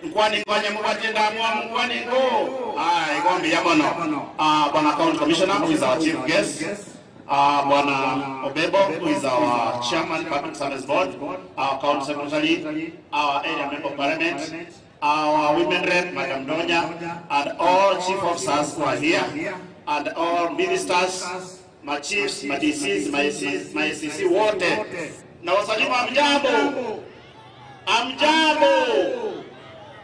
Mkwani kwanye mubajenda mwa mkwani ngo. Igombi ya mono. Bwana County Commissioner, who is our chief guest. Bwana Obebo, who is our chairman, Public Service Board, our County Secretary, our area member of parliament, our women rep, Madam Donya, and all chief officers who are here, and all ministers, my chiefs, my DCs, my ACs, my ACC wote. Na wasalimu amjambo. Amjambo.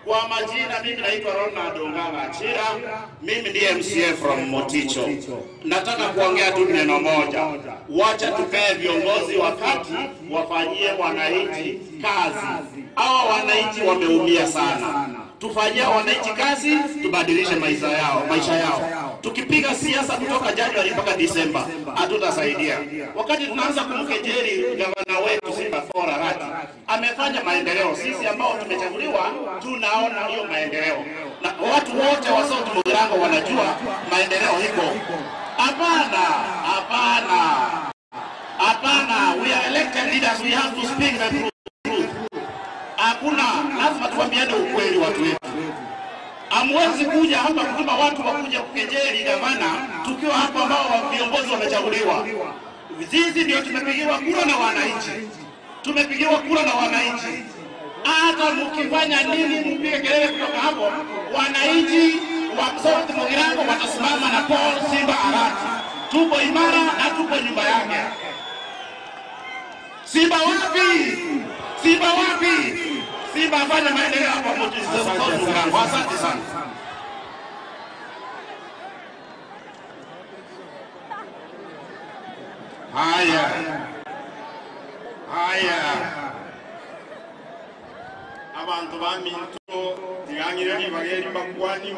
Kwa majina mimi naitwa Ronald Ongala Achira, mimi ndiye MCA from Moticho. Nataka kuongea tu neno moja. Wacha tupee viongozi wakati wafanyie wananchi kazi. Hawa wananchi wameumia sana. Tufanyie wananchi kazi, tubadilishe maisha yao. Tukipiga siasa kutoka Januari mpaka Disemba, hatutasaidia. Wakati tunaanza kumkejeli gavana wetu Simba Paul Arati, amefanya maendeleo. Sisi ambao tumechaguliwa tunaona hiyo maendeleo. Na watu wote wa South Mugirango wanajua maendeleo iko. Hapana, hapana. Hapana, we are elected leaders, we have to speak the truth. Hakuna, lazima tuambiane ukweli watu wetu. Hamwezi kuja hapa kutuma watu wakuja kukejeli gavana tukiwa hapa ambao viongozi wamechaguliwa. Sisi ndio tumepigiwa kura na wananchi. Tumepigiwa kura na wananchi. Hata mkifanya nini mpige kelele kutoka hapo, wananchi wa South Mugirango watasimama na Paul Simba Arati. Tupo imara na tupo nyumba yake. Simba wapi? Simba wapi? Simba afanya maendeleo hapa Moticho. Asante sana. Haya. Haya. Abantu ba minto tigangire bageri bakwani.